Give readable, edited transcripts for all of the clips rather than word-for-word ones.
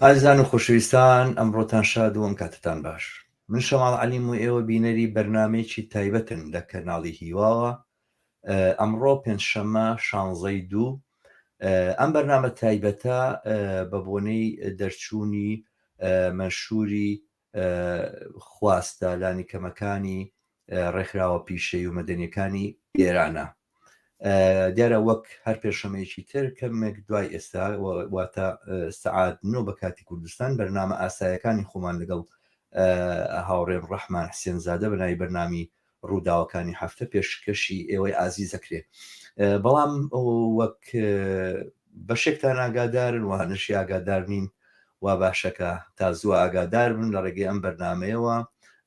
ئازیزان و خۆشەویستان ئەمڕۆتان شاد و ئەم کاتەتان باش. من شەماڵ عەلیم و ئێوە بینەری بەرنامەیەکی تایبەتن لە کەناڵی هیواوە. ئەمڕۆ پێنجشەممە شانزەی دوو ئەم بەرنامە تایبەتە بە بۆنەی دەرچوونی مەنشووری خواستە لانیکەمەکانی ڕێکخراوە پیشەیی و مەدەنیەکانی ئێرانە. دیارە وەک هەر پێنجشەمەیەکی تر کەمێک دوای ئێستا واتە سەعات نۆ بە کاتی کوردستان بەرنامە ئاسایەکانی خۆمان لەگەڵ هاوڕێم ڕەحمان حسێن زادە بە ناوی بەرنامی ڕووداوەکانی هەفتە پێشکەشی ئێوەی ئازیز ئەکرێ بەڵام وەک بەشێکتان ئاگادارن و هەنشی ئاگادار نین وا باشە کە تا زووە ئاگادار بن لە ڕێگەی ئەم بەرنامەیەوە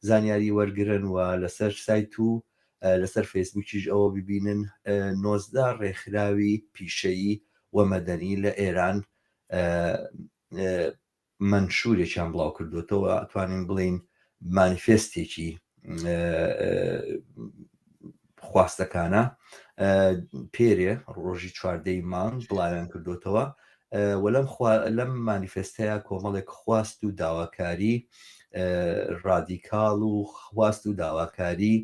زانیاری وەرگرن و لەسەر سایت و لەسەر فەیسبووکیش ئەوە ببینن 19 ڕێکخراوی پیشەیی و مەدەنی لە ئێران مەنشورێکیان بڵاو کردوێتەوە ئەتوانین بڵین مانیفێستێکی خواستەکانە پێرێ ڕۆژی چواردەی مانگ بڵاویان کردوێتەوە و لەم لەم مانیفێستەیە کۆمەڵێک خواست و داواکاری ڕادیکاڵ و خواست و داواکاری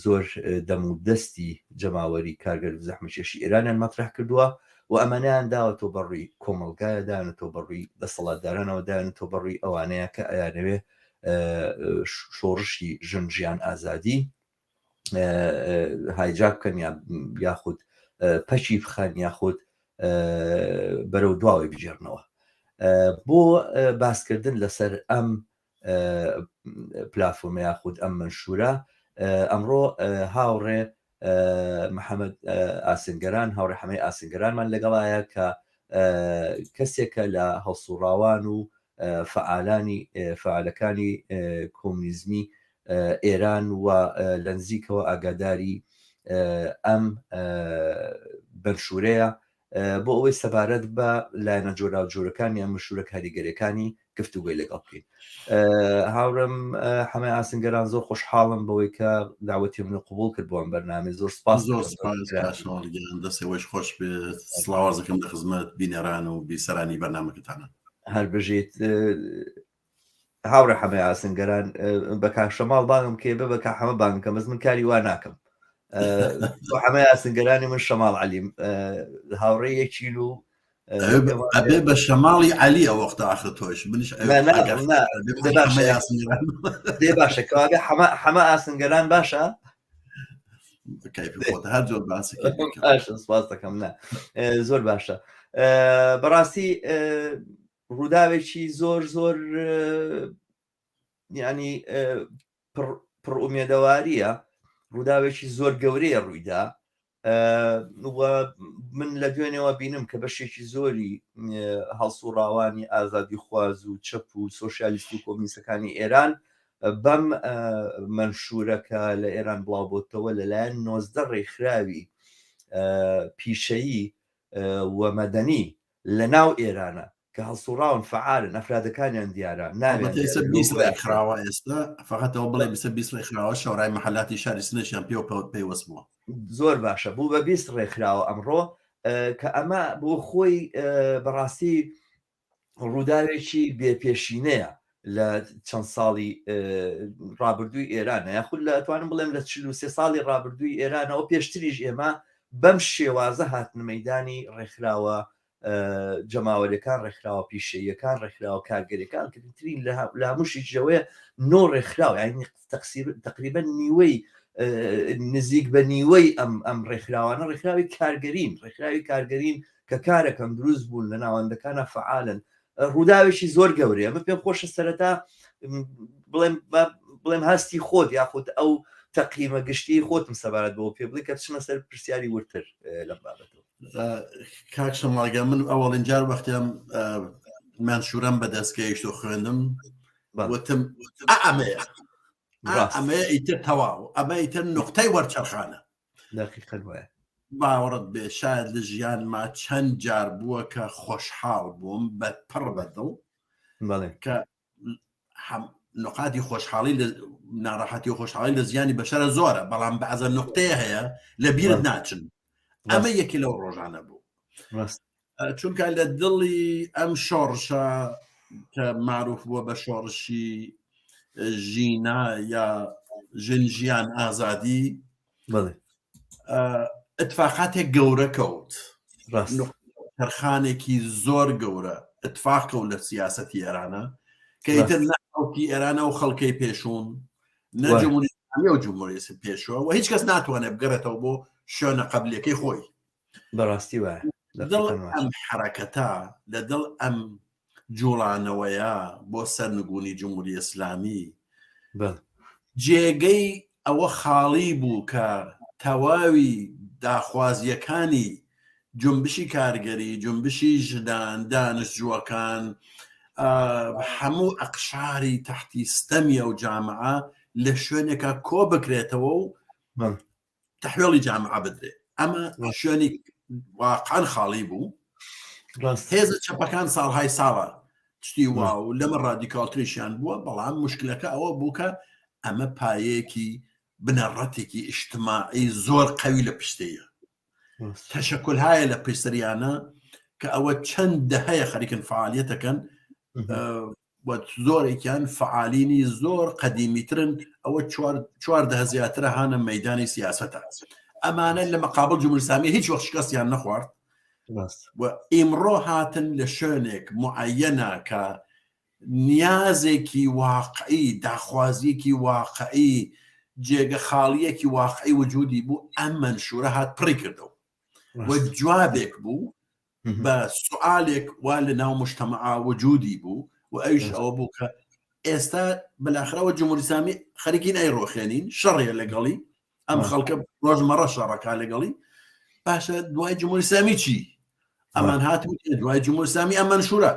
زۆر دەم و دەستی جەماوەری کارگەر و زەحمەتکێشی ئێرانیان مەترح کردووە و ئەمانەیان داوەتەوە بەڕووی کۆمەڵگایە داوێنەتەوە بەڕووی دەسەڵاتدارانەوە داوێنەتەوە بەڕووی ئەوانەیە کە ئەیانەوێ شۆڕشی ژن ژیان ئازادی hijack بکەن یاخود پەکی بخەن یاخود بەرەو دواوەی بگێڕنەوە بۆ باسکردن لەسەر ئەم پلاتفۆرمە یاخود ئەم منشورە ئەمڕۆ هاوڕێ محەممەد ئاسنگەران هاوڕێ حەمەی ئاسنگەرانمان لەگەڵایە کە کەسێکە لە هەڵسوڕاوان و فەعالانی فەعالەکانی کۆمونیزمی ئێران و لە نزیکەوە ئاگاداری ئەم بەنشورەیە بۆ ئەوەی سەبارەت بە لایەنە جۆراوجۆرەکانی ئەم مشورە کاریگەریەکانی گفتوگۆی لەگەڵ بکەین. هاوڕێم حەمەی ئاسنگەران زۆر خۆشحاڵم بەوەی کە داوەتی منە قبوڵ کرد بۆ ئەم بەرنامەی زۆر سپاس زۆر سپاس کاک گیان دەستێوەش خۆش بێت سڵاوازەکەم لە خزمەت بینەران و بیسەرانی بەرنامەکەتانە هەر بژیت هاوڕێ حەمەی ئاسنگەران بە کاک شەماڵ بانگم کێ بە بە کاک حەمە بانگم کە بەس من کاری وا ناکەم حەمەی ئاسنگەرانی من شەماڵ عەلیم هاوڕێ یەکین و ئەبێ بە شەماڵی عەلی ئەو وەختە ئاخر تۆش منیش دێ باشە کەوابێ حەمە حەمە ئاسنگەران باشە هەر زۆر باسی باشە سپاس دەکەم نا زۆر باشە بەڕاستی ڕووداوێکی زۆر زۆر ینی پڕ ئومێدەواریە ڕووداوێکی زۆر گەورەیە ڕوویدا و من لە دوێنێوە بینم کە بەشێکی زۆری هەڵسوڕاوانی ئازادی خواز و چەپ و سۆسیالیست و کۆمیسەکانی ئێران بەم مەنشورە کە لە ئێران بڵاو بۆتەوە لەلایەن 19 ڕێکخراوی پیشەیی و مەدەنی لە ناو ئێرانە کە هەڵسوڕاون فەعالن ئەفرادەکانیان دیارە ناویان ئەڵبەتە ئێستا دیارە 20 لۆگۆیان هەیە. ڕێکخراوە ئێستا فقط ئەوە بڵێ بیسە 20 ڕێکخراوە شەورای مەحەلاتی شاری سنەشیان پێوە پەو- پەیوەست بووە زۆر باشە بوو بە 20 ڕێکخراوە ئەمڕۆ اه، کە ئەمە بۆ خۆی اه، بەڕاستی ڕووداوێکی بێپێشینەیە لە چەند ساڵی ڕابردووی ئێرانە یاخود لە ئەتوانم بڵێم لە 43 ساڵی ڕابردووی ئێرانەوە پێشتریش ئێمە بەم شێوازە هاتنە مەدانی ڕێکخراوە جەماوەرەکان ڕێکخراوە پیشەیەکان ڕێکخراوە کارگەرەکان گرنگترین لە هەمووشی ژەوەیە نۆ ڕێکخراو یعنی تقریبا نیوەی نزیک بە نیوەی ئەم ئەم ڕێکخراوانە ڕێکخراوی کارگەرین ڕێکخراوی کارگەرین کە کارەکەم دروست بوون لە ناوەندەکانە فعالن ڕووداوێکی زۆر گەورەیە من پێم خۆشە سەرەتا بڵێم بڵێم هەستی خۆت یاخود ئەو تەقیمە گشتی خۆتم سەبارەت بۆ پێ بڵێ کە بچمە سەر پرسیاری وردتر لەم بابەتەوە کاک شەماڵگە من ئەوەڵین جار وەختیان مەنشورەم بەدەست گەیشت و خوێندم وتم ئەمەیە ئەمەیە ئیتر تەواو ئەمە ئیتر نقطەی وەرچەرخانە دەقیقەن وایە. باوەڕت بێ شاید لە ژیانما چەند جار بووە کە خۆشحاڵ بووم بە پڕ بە دڵ بەڵێ کە نقاتی خۆشحاڵی لە ناڕەحەتی و خۆشحاڵی لە زیانی بەشەرە زۆرە بەڵام بەعزە نقطەیە هەیە لە بیرت ناچن ئەمە یەکی لەو ڕۆژانە بوو ڕاست. چونکە لە دڵی ئەم شۆڕشە کە معروف بووە بە شۆڕشی ژینا یا ژن ژیان ئازادی اتفاقاتێک گەورە کەوت تەرخانێکی زۆر گەورە اتفاق کەوت لە سیاسەتی ئێرانە کە ئیتر نە خەڵکی ئێرانە و خەڵکەی پێشوون نە جمهوری ئیسلامی و جمهوری پێشوە و هیچ کەس ناتوانێت بگەڕێتەوە بۆ شوێنە قەبلەکەی خۆی بەڕاستی وایە دڵ ئەم حرەکەتە لە دڵ ئەم جوڵانەوەیە بۆ سەرنگونی جمهوری ئیسلامی جێگەی ئەوە خاڵی بوو کە تەواوی داخوازیەکانی جنبشی کارگەری جنبشی ژنان دانشجووەکان هەموو ئەقشاری تەحتی ستەمی ئەو جامعە لە شوێنێکا کۆ بکرێتەوە و تەحوێڵی جامعە بدرێ ئەمە شوێنی واقعا خاڵی بوو هێزە چەپەکان ساڵهای ساڵە شتی وا و لەمە ڕادیکاڵتریشیان بووە بەڵام مشکلەکە ئەوە بوو کە ئەمە پایەیەکی بنەڕەتێکی ئیجتماعی زۆر قەوی لە پشتەیە تەشەکولهایە لە پێسەریانە کە ئەوە چەند دەهەیە خەریکن فعالیەتەکەن و زۆرێکیان فعالینی زۆر قەدیمیترن ئەوە چوار دەهە زیاترە هانە مەدانی سیاسەتە ئەمانە لە مقابل جمهوری ئیسلامی هیچ وەخت شکستیان نەخوارد و ئیمڕۆ هاتن لە شوێنێک معەنە کە نیازێکی واقعی داخوازیەکی واقعی جێگە خاڵیەکی واقعی وجودی بوو ئەم مەنشورە هات پڕی کردەوە و جوابێک بوو بە سوالێک وا لە ناو مجتەمەعا وجودی بوو و ئەویش ئەوە بوو کە ئێستا بەلاخرەوە جمهوری ئیسلامی خەریکین ئەی ڕۆخێنین شەڕێ لەگەڵی ئەم خەڵکە ڕۆژمەڕە شەڕەکە لەگەڵی باشە دوای جمهوری ئیسلامی چی ئەمان هات دوای جمهوری ئیسلامی ئەم مەنشورە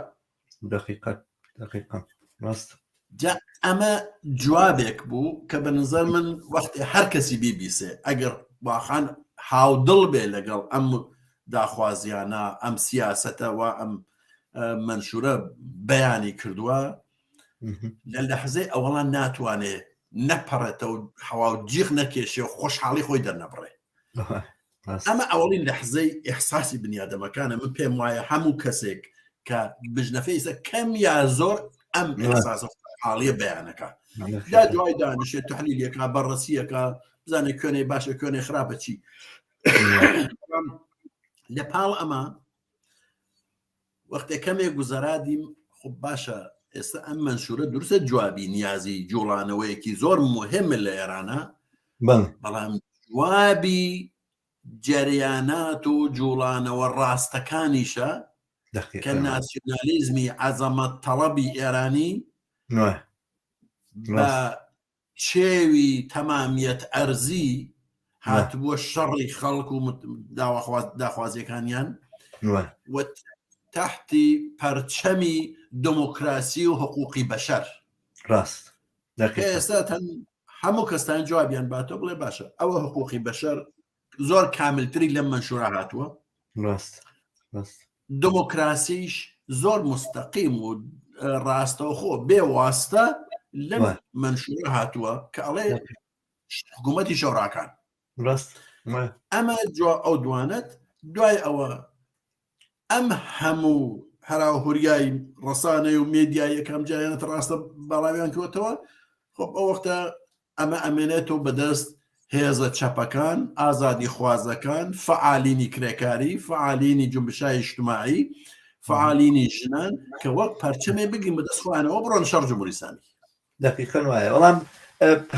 دقیقا دقیقا ڕاست جا ئەمە جوابێک بوو کە بە نظر من وەختی هەر کەسی بیبیسێ ئەگەر واخان هاودڵ بێ لەگەڵ ئەم داخوازیانە ئەم سیاسەتەوە ئەم منشورە بەیانی کردووە لە لەحزەی ئەوەڵان ناتوانێ نەپەڕێتەوە هەوا و جیغ نەکێشێ و خۆشحاڵی خۆی دەرنەبڕێ ئەمە ئەوەڵین لەحزەی ئیحساسی بنیادەمەکانە من پێم وایە هەموو کەسێک کە بژنەفێ ئیسە کەم یا زۆر ئەم ئیحساسە حاڵیە بەیانەکە دا دوای دانیشێت تحلیلەکە بەڕەسیەکە بزانێت کوێنێ باشە کوێنێ خراپە چی لە پاڵ ئەمە وەختێ کەمێ گوزەرا دیم خب باشە ئێستا ئەم مەنشورە دروستە جوابی نیازی جوڵانەوەیەکی زۆر مهمە لە ئێرانە بەڵام جوابی جەریانات و جوڵانەوە ڕاستەکانیشە کە ناسیۆنالیزمی عەزەمەت تەڵەبی ئێرانی بە چێوی تەمامیەت ئەرزی هاتبووە شەڕی خەڵک و داخوازیەکانیان و تەحتی پەرچەمی دموکراسی و حقوقی بەشەر ڕاست ئێستا هەموو کەستان جوابیان باتەوە بڵێ باشە ئەوە حقوقی بەشەر زۆر کاملتری لەم مەنشورە هاتووە ڕاست ڕاست دموکراسیش زۆر مستەقیم و ڕاستەوخۆ بێ واستە لەم مەنشورە هاتووە کە ئەڵێ حکوومەتی شۆڕاکان ڕاست ئەمە جووا ئەو دوانەت دوای ئەوە ئەم هەموو هەراوهوریای ڕسانەی و مێدیای یەکەم جایانەت ڕاستە باڵاویان کەوتەوە خۆ ئەو وەختە ئەمە ئەمێنێتەوە بەدەست هێزە چەپەکان، ئازادیخوازەکان، فەعالینی کرێکاری، فەعالینی جونبشای ئیجتماعی، فەعالینی ژنان کە وەک پەرچەمێ بگرن بەدەست خۆیانەوە بڕۆن شەڕ جمهوری ئیسلامی. دەقیقەن وایە بەڵام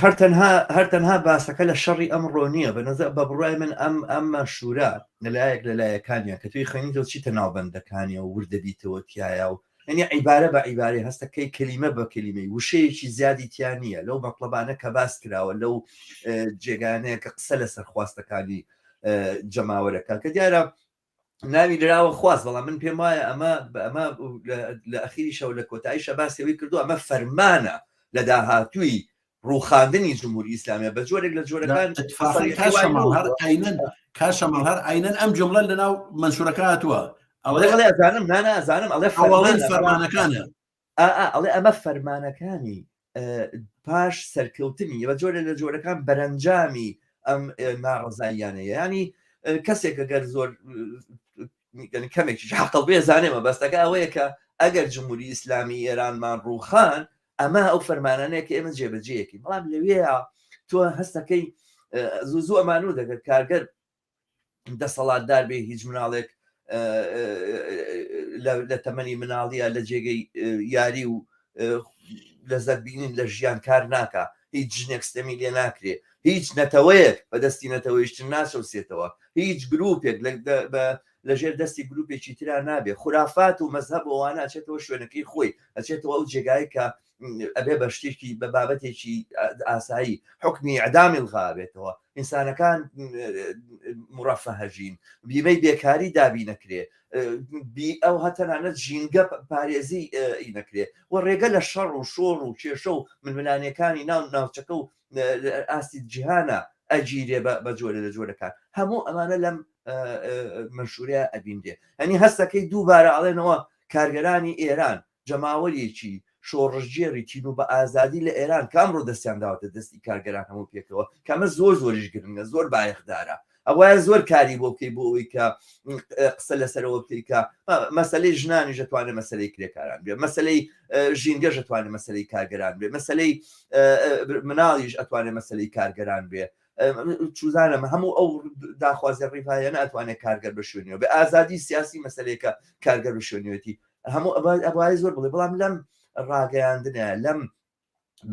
هەر تەنها هەر تەنها باسەکە لە شەڕی ئەمڕۆ نییە بە نەزەر بە بڕوای من ئەم ئەم مەنشوورە لەلایەک لە لایەکانیان کە توی خوێنیتەوە چیتە ناو بەندەکانیەوە ورد دەبیتەوە تیایا و یەعنی عیبارە بە عیبارەی هەستەکەی کەلیمە بە کەلیمەی وشەیەکی زیادی تیا نییە لەو مەتڵەبانە کە باس کراوە لەو جێگانەیە کە قسە لەسەر خواستەکانی جەماوەرەکە کە دیارە ناوی نراوە خواست بەڵام من پێم وایە ئەمە ئەمە لە ئەخیریشەوە لە کۆتاییشە باسی ئەوەی کردو ئەمە فەرمانە لە داهاتووی ڕووخاندنی جمهوری ئیسلامیە بە جۆرێک لە جۆرەکان کاشەماڵ هەر عینەن ئەم جملە لەناو مەنشورەکە هاتووە ئەڵێ ئەڵێ ئەزانم نانا ئەزانم ئەڵێ فەرمانەکانە ئەڵێ ئەمە فەرمانەکانی پاش سەرکەوتنی بە جۆرە لە جۆرەکان بەرەنجامی ئەم ناڕزاییانەیە ینی کەسێک گەر زۆر کەمێکیش عەقڵ بێ زانێ مەبەستەکە ئەوەیە کە ئەگەر جمهوری ئیسلامی ئێرانمان ڕووخان ئەمە ئەو فەرمانانەیە کە ئێمە جێبەجێیەکەین بەڵام لەوێیا تۆ هەستەکەی زوو زوو ئەمانو دەگەر کارگەر دەسەڵاتدار بێ هیچ مناڵێک لە تەمەنی مناڵیە لە جێگەی یاری و لەزەت بینین لە ژیان کار ناکا هیچ ژنێک ستەمی لێ ناکرێ هیچ نەتەوەیەک بە دەستی نەتەوەیشتر ناچەوسێتەوە هیچ گروپێک لە ژێر دەستی گروپێکی ترا نابێ خورافات و مەزهەب و ئەوانە ئەچێتەوە شوێنەکەی خۆی ئەچێتەوە ئەو جێگای کە ئەبێ بە شتێکی بە بابەتێکی ئاسایی حکمی ئەدامی الغابێتەوە ئینسانەکان مڕەفەهەژین بیمەی بێکاری دابی نەکرێ ئەو هەتەنانەت ژینگە پارێزی ئی نەکرێ و ڕێگە لە شەڕ و شۆڕ و کێشە و ململانێکانی ناو ناوچەکە و ئاستی جیهانە ئەگیرێ بە جۆرە لە جۆرەکان هەموو ئەمانە لەم مەنشورەیە ئەبینرێ ئەنی هەستەکەی دووبارە ئەڵێنەوە کارگەرانی ئێران جەماوەرێکی شۆڕشگێڕی تینوو بە ئازادی لە ئێران کە ئەمڕۆ دەستیان داوەتە دەستی کارگەران هەموو پێکەوە کە ئەمە زۆر زۆریش گرنگە زۆر بایەخدارە ئەوایە زۆر کاری بۆ بکەی بۆ ئەوەی کە قسە لەسەرەوە بکەی کە مەسلەی ژنانیش دەتوانێت مەسلەی کرێکاران بێ مەسلەی ژینگەش دەتوانێت مەسلەی کارگەران بێ مەسلەی مناڵیش ئەتوانێت مەسلەی کارگەران بێ چوزانم هەموو ئەو داخوازی ڕیفایەنە ئەتوانێت کارگەر بشوێنەوە بە ئازادی سیاسی مەسلەیەکە کارگەر بشوێنێتی هەموو ئەبوایە زۆر بڵێ بەڵام لەم ڕاگەیاندنە لەم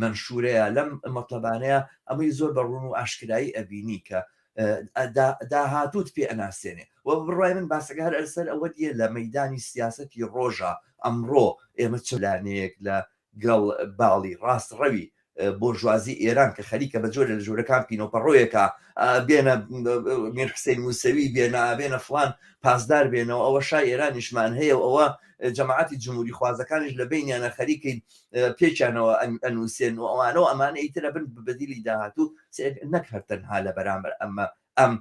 مەنشورەیە لەم مەتلەبانەیە ئەمەی زۆر بە ڕوون و ئاشکرایی ئەبینی کە داهاتوت پێ ئەناسێنێ و بڕای من باسەکە هەر ئەلسەر ئەوە دیە لە مەدانی سیاسەتی ڕۆژە ئەمڕۆ ئێمە چ لانەیەک لە گەڵ باڵی ڕاستڕەوی بۆرژوازی ئێران کە خەریکە بە جۆرە لە جۆرەکان پینەوپەڕۆیەکە بێنە میر حسین موسەوی بێنە بێنە فلان پاسدار بێنەوە ئەوە شای ئێرانیشمان هەیە و ئەوە جەماعەتی جمهوری خوازەکانیش لە بینیانە خەریکەی پێچیانەوە ئەنووسێن و ئەوانە و ئەمانە ئیترە بن بەدیلی داهاتوو نەک هەر تەنها لە بەرامبەر ئەمە ئەم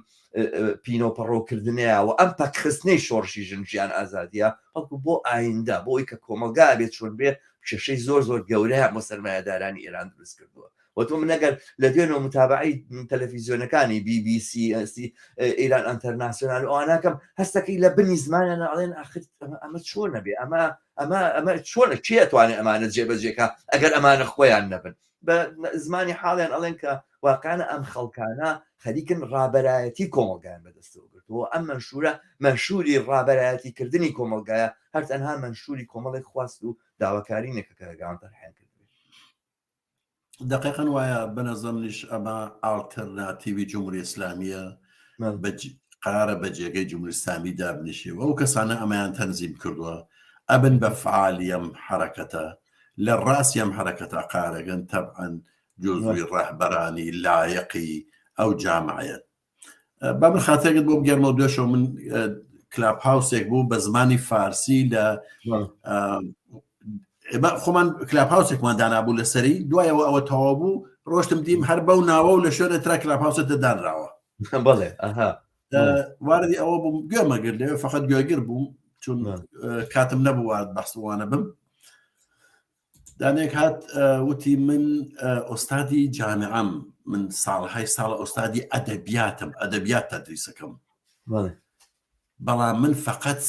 پینەوپەڕۆکردنەیە و ئەم پەکخستنەی شۆڕشی ژن ژیان ئازادیە بەڵکو بۆ ئایندە بۆ ئەوی کە کۆمەڵگا بێت چۆن بێ کێشەی زۆر زۆر گەورەیان بۆ سەرمایەدارانی ئێران دروست کردووە وە تۆ من ئەگەر لە دوێنەوە متابعەی تەلەفیزیۆنەکانی بی بی سی ئیران ئەنتەرناسیۆنال ئەوانەکەم هەستەکەی لە بنی زمانیان ئەڵێن ئاخر ئەمە چۆنە بێ ئەمە ئەمە ئەمە چۆنە کێ ئەتوانێت ئەمانە جێبەجێکا ئەگەر ئەمانە خۆیان نەبن بە زمانی حاڵیان ئەڵێن کە واقعانە ئەم خەڵکانە خەریکن ڕابەرایەتی کۆمەڵگایان بەدەستەوە گرتووە ئەم مەنشورە مەنشوری ڕابەرایەتی کردنی کۆمەڵگایە هەر تەنها مەنشوری کۆمەڵێک خواست و داواکاری نیە کە کارگەران تەرحیان کردبێت. دقیقا وایە بەنەزەر منیش ئەمە ئاڵتەرناتیوی جمهوری ئیسلامیە قرارە بە جێگەی جمهوری ئیسلامی دابنیشێ و ئەو کەسانە ئەمەیان تەنزیم کردووە ئەبن بە فعالی ئەم حرەکەتە لە ڕاستی ئەم حرەکەتە قارەگەن تەبعەن جزوی ڕەهبەرانی لایەقی ئەو جامعەیەن با من خاتێکت بۆ بگەرمەوە دوێشەوە من کلاپ هاوسێک بوو بە زمانی فارسی لە خۆمان کلاپ هاوسێکمان دانابوو لەسەری دوایەوە ئەوە تەواو بوو ڕۆشتم دیم هەر بەو ناوە و لە شوێنە ترا کلاپ هاوسە دەدانراوە بەڵێ ئەها واردی ئەوە بووم گوێمەگر لەوێ فقط گوێگر بووم چون کاتم نەبوو وارد بەحسوانە بم دانێک هات وتی من ئۆستادی جامعەم من ساڵهای ساڵە ئۆستادی ئەدەبیاتم ئەدەبیات تەدریسەکەم بەڵام من فقط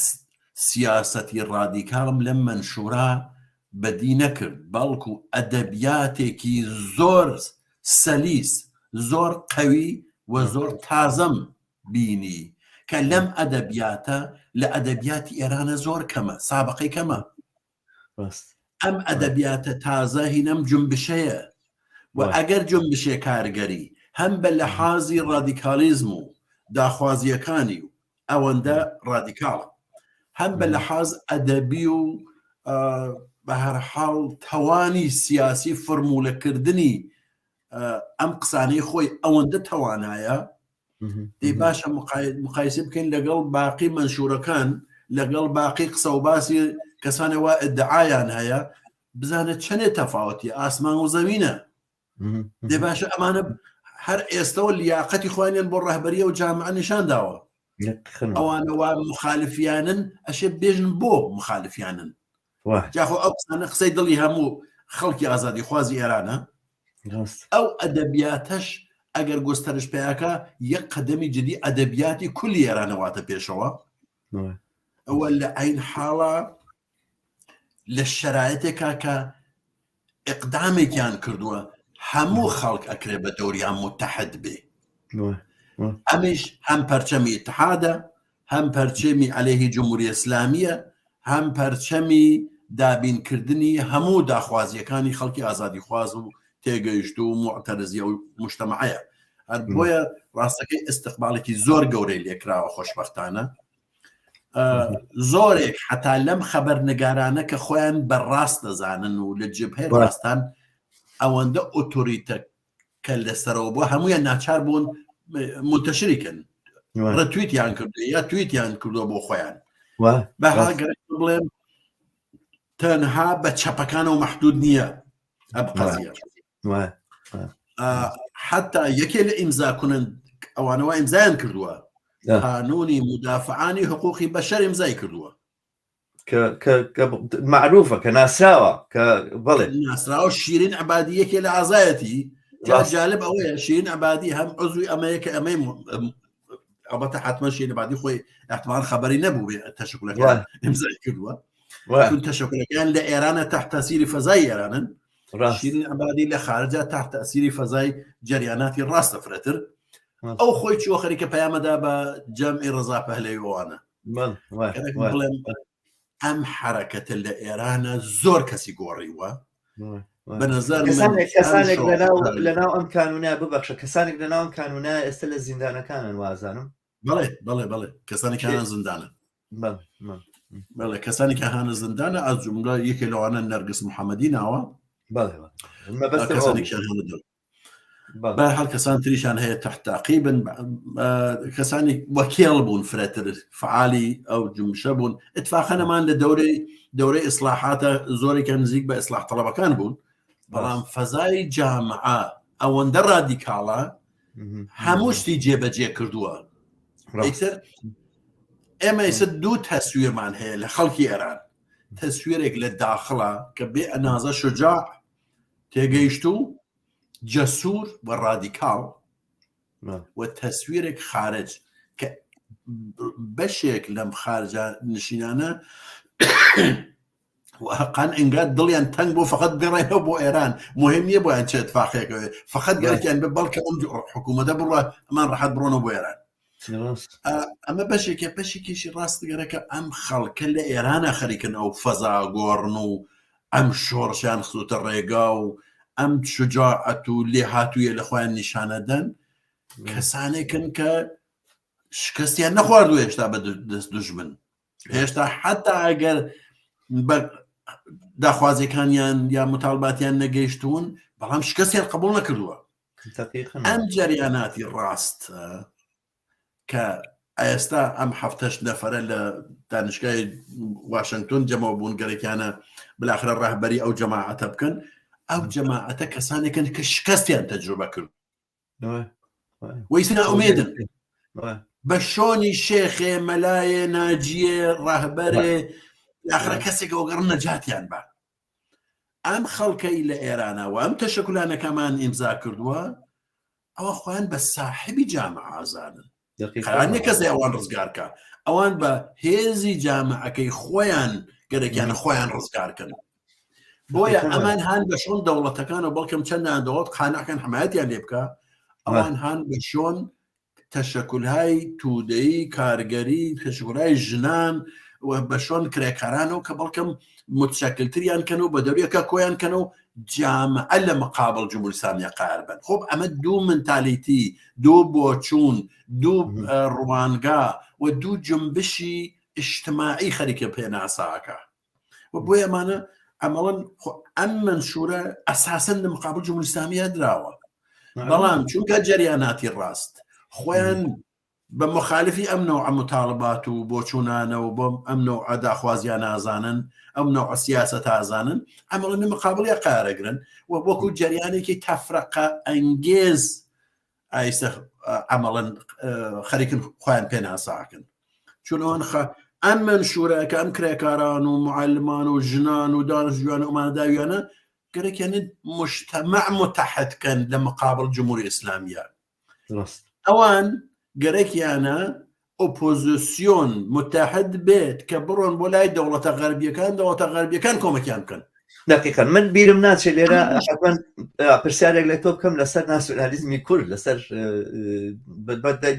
سیاسەتی ڕادیکاڵم لەم مەنشورا بەدی نەکرد بەڵکو ئەدەبیاتێکی زۆر سەلیس زۆر قەوی و زۆر تازەم بینی کە لەم ئەدەبیاتە لە ئەدەبیاتی ئێرانە زۆر کەمە سابقەی کەمە ئەم ئەدەبیاتە تازە هینەم جونبشەیە و ئەگەر جونبشێ کارگەری هەم بە لەحازی ڕادیکالیزم و داخوازیەکانی و ئەوەندە ڕادیکاڵە هەم بە لەحاز ئەدەبی و بە هەرحاڵ تەوانی سیاسی فرمولەکردنی ئەم قسانەی خۆی ئەوەندە تەوانایە دەی باشە مقایسە بکەین لەگەڵ باقی منشورەکان لەگەڵ باقی قسە و باسی کەسانەوە ئەدعایان هەیە بزانە چەنێ تەفاوتی ئاسمان و زەوینە دێ باشە ئەمانە هەر ئێستەوە لیاقەتی خۆیانیان بۆ ڕەهبەریە و جامعە نیشان داوە ئەوانەوە مخالفیانن ئەشێ بێژن بۆ مخالفیانن جاخۆ ئەو قسانە قسەی دڵی هەموو خەڵکی ئازادی خوازی ئێرانە ئەو ئەدەبیاتەش ئەگەر گوستەرش پیاکە یەک قەدەمی جدی ئەدەبیاتی کولی ئێرانەواتە پێشەوە. ئەوە لە عین حاڵە لە شەرایەتێکا کە ئقدامێکیان کردووە هەموو خەڵک ئەکرێ بە دەوریان متحد بێ ئەمیش هەم پەرچەمی اتحادە هەم پەرچەمی عەلەیهی جمهوری ئیسلامیە هەم پەرچەمی دابینکردنی هەموو داخوازیەکانی خەڵکی ئازادیخواز و تێگەیشتوو و موعتەرزی ئەو مجتەمعەیە هەر بۆیە ڕاستەکەی ئیستقبالێکی زۆر گەورەی لێکراوە خۆشبەختانە زۆرێک حتا لەم خەبەر نگارانە کە خۆیان بە ڕاست دەزانن و لە جبهەی ڕاستان ئەوەندە ئۆتۆریتە کە لەسەرەوە بووە هەمویان ناچار بوون منتەشری کەن ڕتویتیان کردو یا تویتیان کردووە بۆ خۆیان بە بڵێم تەنها بە چەپەکانەوە محدود نییە ئەم قەزیە حتا یەکێ لە ئیمزا کنن ئەوانەوە ئیمزایان کردووە قانونی مدافعانی حقوقی بەشەر ئیمزای کردووە کە معروفە کە ناسراوە کە بەڵێ ناسراوە شیرین عبادی یەکێ لە ئازایەتی جالب ئەوەیە شیرین عبادی هەم عزوی ئەمەیە کە ئەمەی ئەڵبەتە حتمما شیرین عبادی خۆی احتمال خبری نەبوو بێ تەشکلەکان ئیمزای کردووە چون تەشکلەکان لە ئێرانە تحت تەسیری فەزای ئێرانن شیرین عبادی لە خارجە تحت تەسیری فەزای جەریاناتی ڕاستە فرەتر ئەو خۆی چوە خەریکە پەیامەدا بە جەمعی ڕەزا پەهلەوی ئەوانە بڵێم ئەم حرەکەتە لە ئێرانە زۆر کەسی گۆڕیوە بە نظر کەسانێک لەناو ئەم کانونە ببەخشە کەسانێک لەناو ئەم کانونە ئێستا لە زیندانەکانن وازانم بەڵێ بەڵێ بەڵێ کەسانێک هەنە زیندانە بەڵێ کەسانی کە هەنە زیندانە ئەز جملە یەکێ لەوانە نەرگس محەممەدی ناوە کەسانێکیان هەنە بەهەرحاڵ کەسان تریشان هەیە تحت تعقیبن کەسانی وەکێڵ بوون فرەتر فعالی ئەو جمشە بوون اتفاقەنەمان لە دەورەی دەورەی ئیسلاحاتە زۆرێکە نزیک بە ئیسلاح تەڵەبەکان بوون بەڵام فەزای جامعە ئەوەندە ڕادیکاڵە هەموو شتی جێبەجێ کردووە ئیتر ئێمە ئێستا دوو تەسویرمان هەیە لە خەڵکی ئێران تەسویرێک لە داخڵە کە بێ ئەنازە شجاع تێگەیشتوو جەسوور و ڕادیکاڵ و تەسویرێک خارج کە بەشێک لەم خارجە نشینانە حقان ئینگا دڵیان تەنگ بۆ فقط گەڕێنەوە بۆ ئێران مهم نییە بۆیان چێت فاقێکەوە فقط گەرەکیان بە بەڵکە ئەم حکوومەتە بڕە ئەمان ڕەحەت بڕۆنەوە بۆ ئێران ئەمە بەشێکە بەشێکیشی ڕاست گەرەکە ئەم خەڵکە لە ئێرانە خەریکن ئەو فەزا گۆڕن و ئەم شۆڕشیان خستوتە ڕێگا و ئەم شجاعەت و لێهاتوویە لە خۆیان نیشانەدەن کەسانێکن کە شکستیان نەخواردو هێشتا بە دەست دژمن هێشتا حتا ئەگەر بە داخوازیەکانیان یا متاڵباتیان نەگەیشتون بەڵام شکستیان قبول نەکردووە ئەم جەریاناتی ڕاست کە ئێستا ئەم هەفتەش نەفرە لە دانیشگای واشنگتۆن جەمەوە بوون گەرەکیانە بلاخرە ڕەهبەری ئەو جەماعەتە بکەن ئەو جەماعەتە کەسانێکن کە شکستیان تەجروبە کرد وەیسنا ئومێدن بە شۆنی شێخێ مەلایێ ناجیێ ڕەهبەرێ ئاخرە کەسێکەوە گەڕ نەجاتیان بە ئەم خەڵکەی لە ئێرانە و ئەم تەشەکولانەکەمان ئیمزا کردووە ئەوە خۆیان بە ساحبی جامع ئازانن قەرار نییە کەسێ ئەوان ڕزگارکە ئەوان بە هێزی جامعەکەی خۆیان گەرەکیان خۆیان ڕزگارکەن بۆیە ئەمان هاان بە شۆن دەوڵەتەکان و بەڵکم چەندان دەوڵەت قانعکەن حمایەتیان لێ بکە ئەوان هاان بە شۆن تەشەکولهای تودەیی کارگەری تەشەکولهای ژنان و بە شۆن کرێکارانەوە کە بەڵکم متشەکلتریان کەن و بە دەوریەکە کۆیان کەن و جامعە لە مقابل جمهوری ئیسلامیە قار بن خب ئەمە دوو منتالیتی دوو بۆچوون دوو ڕوانگا و دوو جنبشی ئیجتماعی خەریکە پێناساکە و بۆیە ئەمانە ئەمەڵەن ئەم منشورە ئەساسەن لە مقابل جمهوری ئیسلامیە دراوە بەڵام چونکە جەریاناتی ڕاست خۆیان بە مخالفی ئەم نەوعە متاڵبات و بۆچوونانە و بۆ ئەم نەوعە داخوازیان نازانن ئەم نەوعە سیاسەت ئازانن ئەمەڵە مقابلیە قارەگرن و وەکو جەریانێکی تەفرەقە ئەنگێز ئایسە عملەن خەریکن خۆیان پێناساکەن چون ئەوان خە ئەم منشورە کە ئەم کرێکاران و معلمان و ژنان و دانشجویان و ئەمانە داویانە گەرەکیان مجتمع متحد کەن لە مقابل جمهوری ئیسلامیە ئەوان گەرەکیانە ئۆپۆزیسیۆن متحد بێت کە بڕۆن بۆ لای دەوڵەتە غەربیەکان دەوڵەتە غەربیەکان کۆمەکیان بکەن. دقیقا من بیرم ناچێت لێرە حتمما پرسیارێک لە تۆ بکەم لەسەر ناسیۆنالیزمی کورد لەسەر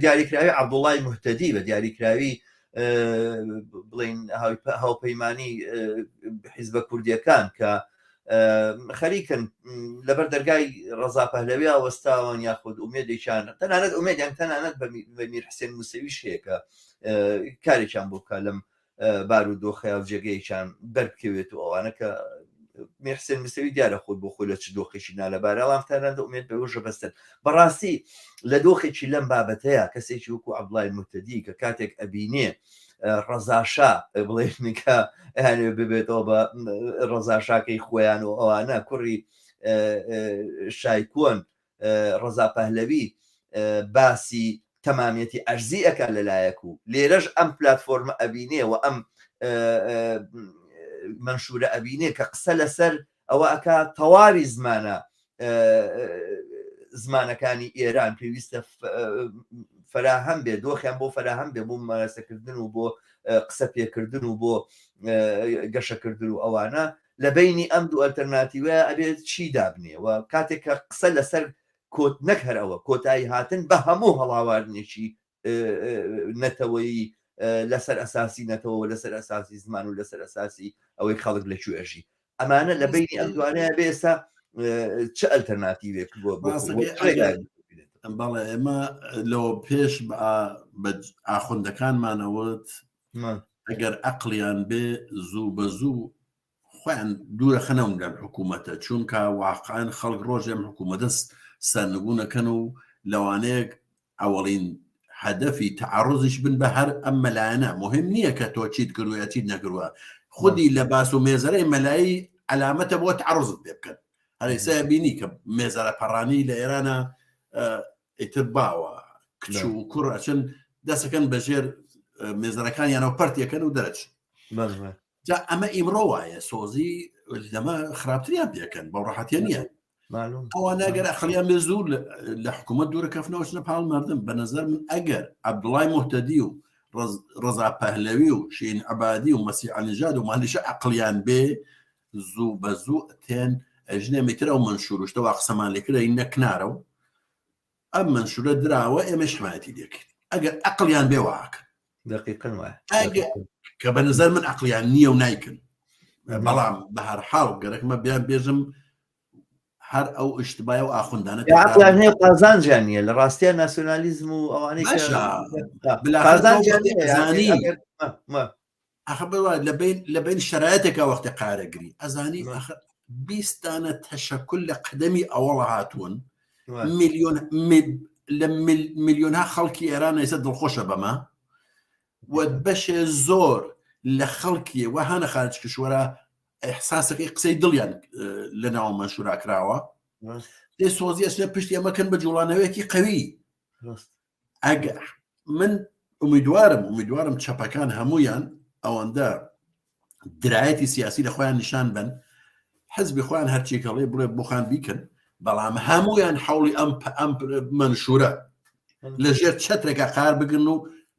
دیاریکراوی عەبدوڵای مهتەدی بە دیاریکراوی بڵین هاوپەیمانی حیزبە کوردیەکان کە خەریکن لەبەر دەرگای ڕەزا پەهلەویا وەستاون یاخود ئومێدێکیان تەنانەت ئومێدیان تەنانەت بە میر حسێن موسەویش هەیە کە کارێکیان بۆ بکە لەم بارودۆخەیا و جێگەیەکیان بەربکەوێت و ئەوانە کە میر حسێن موسەوی دیارە خۆی بۆ خۆی لە چ دۆخێکی نالەبارە بەڵام تەنانەت ئومێد بەوەش بەستن بەڕاستی لە دۆخێکی لەم بابەتەیە کەسێکی وەکو عەبدوڵای موهتەدی کە کاتێک ئەبینێ ڕەزاشا بڵێن کە ئەیانەوێ ببێتەوە بە ڕەزاشاکەی خۆیان و ئەوانە کوڕی شای کۆن ڕەزا پەهلەوی باسی تەمامیەتی ئەرزی ئەکا لەلایەک و لێرەش ئەم پلاتفۆرمە ئەبینێ و ئەم مەنشورە ئەبینێ کە قسە لەسەر ئەوە ئەکا تەواوی زمانە زمانەکانی ئێران پێویستە فراهەم بێ دۆخیان بۆ فراهەم بێ بۆ ممارەسەکردن و بۆ قسە پێکردن و بۆ گەشەکردن و ئەوانە لە بینی ئەم دوو ئەلتەرناتیوە ئەبێت چی دابنێ و کاتێک کە قسە لەسەر کۆت نەک هەر ئەوە کۆتایی هاتن بە هەموو هەڵاواردنێکی نەتەوەیی لەسەر ئەساسی نەتەوە لەسەر ئەساسی زمان و لەسەر ئەساسی ئەوەی خەڵک لە کوێ ئەژی ئەمانە لە بینی ئەم دوانەیە بێ ئێستا چ ئەلتەرناتیوێک بۆ بەڵێ ئێمە لەوە پێش بە ئاخوندەکانمانەوت ئەگەر ئەقلیان بێ زوو بە زوو خۆیان دوورە خەنەوم لەم حکوومەتە چونکە واقعەن خەڵک ڕۆژێ ئەم حکوومەتە سەرنگونەکەن و لەوانەیە ئەوەڵین هەدەفی تەعەڕوزیش بن بە هەر ئەم مەلایەنە مهم نییە کە تۆ چیت کردووە یا چیت نەکردووە خودی لە باس و مێزەرەی مەلایی عەلامەتە بۆ تەعەڕوزت پێ بکەن هەرێسا بینی کە مێزەرە پەڕانی لە ئێرانە ئیتر باوە کچ و کوڕ ئەچن دەسەکەن بەژێر مێزەرەکانیانەوە پەرتیەکەن و دەرەچن جا ئەمە ئیمڕۆ وایە سۆزی لەمە خراپتریان پێکەن بەو ڕەحەتیە نییە ئەوانە ئەگەر ئەقلیان بێ زوو لە حکوومەت دوورە کەفنەوە چنە پاڵ مردم بە نظر من ئەگەر عەبدوڵای مهتەدی و ڕەزا پەهلەوی و شین عبادی و مەسی عەلیژاد و مالیشە ئەقلیان بێ زوو بە زوو تێن ئەژنێ میتر ئەو منشوروشتەوە قسەمان لێکرد نەکنارە و ئەم منشورە دراوە ئێمەش حمایەتی لێکرد ئەگەر ئەقلیان بێ واکەن دقیقا وایە کە بە نظر من عقلیان نییە و نایکن بەڵام بە هەر حاڵ گەرەکمە بیان بێژم هەر ئەو ئشتبای و ئاخوندانە عقلیان هەیە قازانجیان نییە لە ڕاستیان ناسیۆنالیزم و ئەوانەی قازانجیان ئەخە بڕوا لە بین لە بین شرایطێکا وەختی قارەگری ئەزانی ئەخە بیستانە تەشەکول لە قەدەمی ئەوەڵە هاتوون میلیۆن لە میلیۆنها خەڵکی ئێران ئێستا دڵخۆشە بەمە و بەشێ زۆر لە خەڵکی وە هەنە خارج کشوەرە ئەحساسەکەی قسەی دڵیان لە ناو مەنشورا کراوە دێ سۆزی ئەچنە پشتی ئەمەکەن بە جوڵانەوەیەکی قوی ئەگەر من ئومیدوارم ئومیدوارم چەپەکان هەمویان ئەوەندە درایەتی سیاسی لە خۆیان نیشان بن حزبی خۆیان هەرچی کەڵێ بڵێ بۆخان بیکەن بەڵام هەمویان حوڵی ئەم ئەم مەنشورە لە ژێر چەترێکە قار بگرن و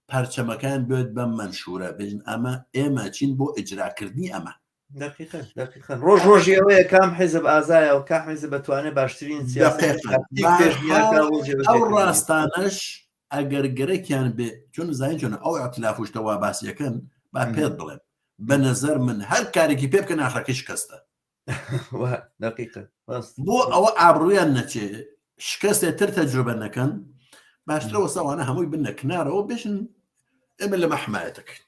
پەرچەمەکان بێت بەم مەنشورە بێژن ئەمە ئێمە چین بۆ ئیجراکردنی ئەمە دقیقا دقیقا ڕۆژ ڕۆژی ئەوەیە کام حیزب ئازایە و کام حیزب بتوانێت باشترین ئەو ڕاستانەش ئەگەر گەرەکیان بێ چون زانین چۆنە ئەو ئەتلافشتە وا باسیەکەن با پێت بڵێم بە نظر من هەر کارێکی پێ بکەن ئاخرەکەی شکستە دقیقا بۆ ئەوە ئابڕویان نەچێ شکستێ تر تەجروبە نەکەن باشترە وەساوانە هەمووی بنە کنارەوە بێژن ئێمە لەمە حمایەتەکەین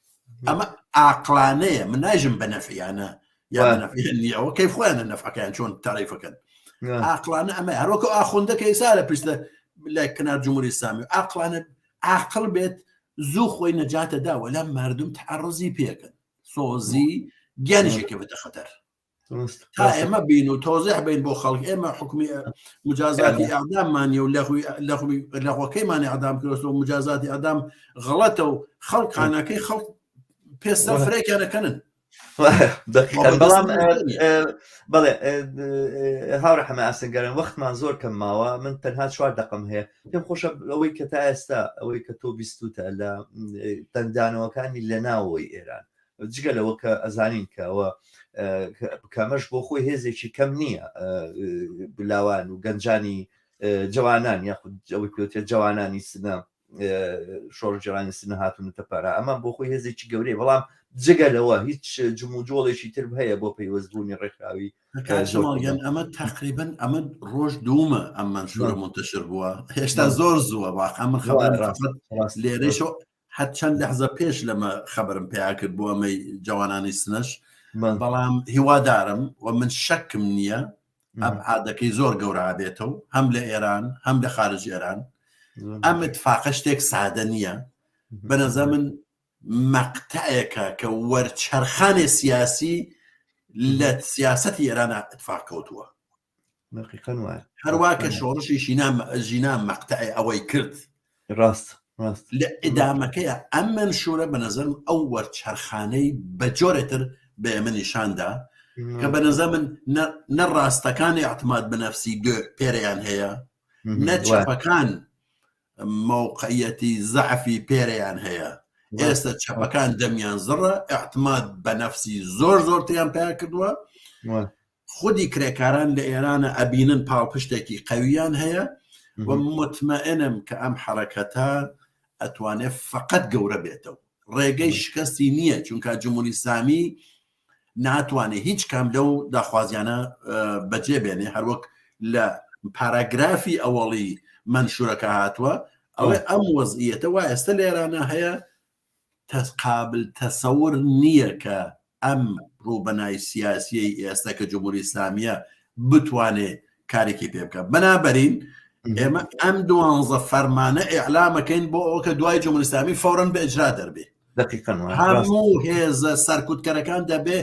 ئەمە ئاقلانەیە من نایژم بە نەفعیانە یا ئەوە کەی خۆیانە نەفعەکەیان چۆن تاریفەکەن ئاقلانە ئەمە هەروەکو ئاخوندەکە ئێستا لە پشتە لای کنار جمهوری ئیسلامی ئاقلانە عاقل بێت زوو خۆی نەجاتە دا وەلا مردم تعرضی پێکەن سۆزی گیانیشی کەوێتە خەتەر تا ئێمە بین و تۆزیح بین بۆ خەڵک ئێمە حکومی مجازاتی ئەعداممانە و لەغوی لەغوەکەیمان ئەعدام کرۆسەوە مجازاتی ئەدام غەڵەتە و خەڵک خانەکەی خەڵک پێستا فرێکیانەکەنن. بەڵام بەڵێ هاوڕێ حەمە ئاسنگەران وەختمان زۆر کەم ماوە من تەنها چوار دەقم هەیە پێم خۆشە ئەوەی کە تا ئێستا ئەوەی کە تۆ بیستوتە لە دەنگدانەوەکانی لە ناوەوەی ئێران جگە لەوە کە ئەزانین کە ئەوە کەمەش بۆ خۆی هێزێکی کەم نییە لاوان و گەنجانی جوانان یاخود ئەوەی پێوترێت جوانانی سنە شۆڕشگێڕانی سنە هاتوونەتە پارا ئەمە بۆ خۆی هێزێکی گەورەیە بەڵام جگە لەوە هیچ جموجۆڵێکی تر هەیە بۆ پەیوەستبوونی ڕێکخراوی کاک ئەمە تقریبا ئەمە ڕۆژ دوومە ئەم مەنشورە منتەشر بووە هێشتا زۆر زووە واقع من خەبەر لێرەشەوە هەر چەند لەحزە پێش لەمە خەبەرم پیا کرد بۆ ئەمەی جوانانی سنەش بەڵام هیوادارم و من شەکم نییە ئەبعادەکەی زۆر گەورە بێتەوە هەم لە ئێران هەم لە خارج ئێران ئەم اتفاقە شتێک سادە نییە بەنەزە من مەقتەعێکە کە وەرچەرخانێ سیاسی لە سیاسەتی ئێران اتفاق کەوتووە هەروە کە شۆڕشی ژینا ژینا مەقتەعی ئەوەی کرد ڕاست ڕاست لە ئیدامەکەیە ئەم مەنشورە بە نەزەرم ئەو وەرچەرخانەی بە جۆرێتر بە ئێمە نیشاندا کە بە نەزەر من نە ڕاستەکانی اعتماد بە نەفسی پێرەیان هەیە نە چەپەکان مەوقعیەتی زەعفی پێرەیان هەیە ئێستا چەپەکان دەمیان زڕە اعتماد بە نەفسی زۆر زۆرتریان پیا کردووە خودی کرێکاران لە ئێرانە ئەبینن پاڵپشتێکی قەویان هەیە و متمەئنم کە ئەم حەرەکەتە ئەتوانێت فقط گەورە بێتەوە ڕێگەی شکستی نییە چونکە جمهوری ئیسلامی ناتوانێت هیچ کام لەو داخوازیانە بەجێ بێنێ هەروەک لە پاراگرافی ئەوەڵی مەنشورەکە هاتووە ئەڵێ ئەم وەزعیەتە وا ئێستا لێرانە هەیە قابل تەسەور نییە کە ئەم ڕووبەنای سیاسیەی ئێستا کە جمهوری ئیسلامیە بتوانێ کارێکی پێ بکە بەنابەرین ئێمە ئەم دوانزە فەرمانە ئیعلامەکەین بۆ ئەوە کە دوای جمهوری ئیسلامی فەورەن بە ئیجرا دەربێ هەموو هێزە سەرکوتکەرەکان دەبێ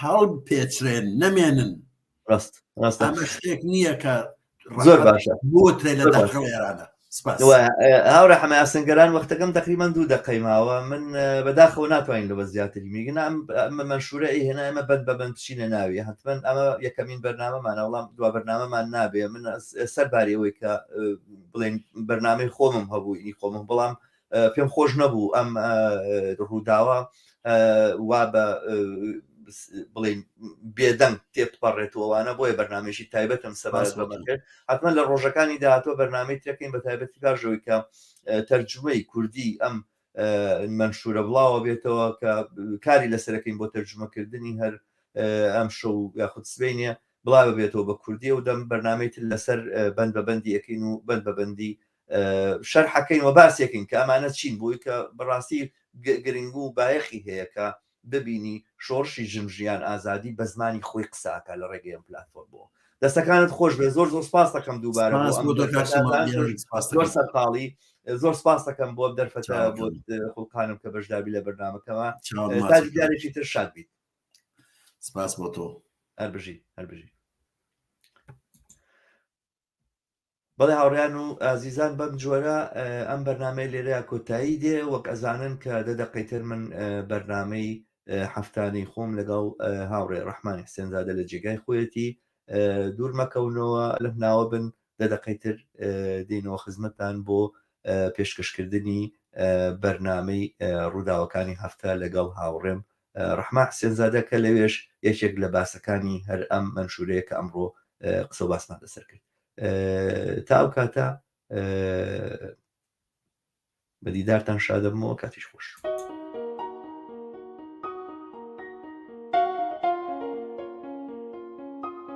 هەڵپێچرێن نەمێنن ڕاست ڕاستە ئەمە شتێک نییە کە زۆر باشە بۆترێ لە داخڵ ئێرانە سپاس هاوڕێ حەمە ئاسنگەران وەختەکەم تقریبان دوو دقەی ماوە من بەداخەوە ناتوانین لەوە زیاتری میگنا ئەم مەنشورە ئی هێنا ئێمە بەند بە بەند بچینە ناوی حتمما ئەمە یەکەمین بەرنامەمانە وەڵام دوا بەرنامەمان نابێ من سەر باری ئەوەی کە بڵێن بەرنامەی خۆمم هەبوو ئینی خۆمم بەڵام پێم خۆش نەبوو ئەم ڕووداوە وا بە بڵین بێدەنگ تێپەڕێتەوەوانە بۆیە بەرنمێکی تایبەتم سەبارەت بەمە کرد حتمما لە ڕۆژەکانی داهاتوە بەرنمەی ترەکەین بە تایبەتی پاژەوەی کە تەرجمەی کوردی ئەم منشورە بڵاوە بێتەوە کە کاری لەسەرەکەین بۆ تەرجمەکردنی هەر ئەم شەو یاخود سبینە بڵاوە بێتەوە بە کوردی و دەم بەرنمەی تر لەسەر بند بە بەندی ئەەکەین و بند بە بەندی شەرحەکەین و باسێکین کە ئەمانە چین بۆی کە بەڕاستی گرنگ و بایەخی هەیە کە ببینی شۆڕشی ژن ژیان ئازادی بە زمانی خۆی قساکە لە ڕێگەی ئەم پلاتفۆرمەوە. دەستەکانت خۆش بێ زۆر زۆر سپاس دەکەم دووبارە بۆ ئەم زۆر سەرقاڵی زۆر سپاس دەکەم بۆ دەرفەتە بۆ خوڵقانم کە بەشداربی لە بەرنامەکەمە تا دیدارێکی تر شاد بیت. سپاس بۆ تۆ. هەر بژی هەر بژی. بەڵێ هاوڕێیان و ئازیزان بەم جۆرە ئەم بەرنامەی لێرەیا کۆتایی دێ وەک ئەزانن کە دە دەقەی تر من بەرنامەی هەفتانەی خۆم لەگەڵ هاوڕێ ڕەحمانی حسێنزادە لە جێگای خۆیەتی دوور مەکەونەوە لەم ناوە بن دە دەقەی تر دێنەوە خزمەتتان بۆ پێشکەشکردنی بەرنامەی ڕووداوەکانی هەفتە لەگەڵ هاوڕێم ڕەحمان حسێنزادە کە لەوێش یەکێک لە باسەکانی هەر ئەم مەنشورەیە کە ئەمڕۆ قسە و باسمان لەسەر کرد تا ئەو کاتە بە دیدارتان شادەبمەوە کاتیش خۆش.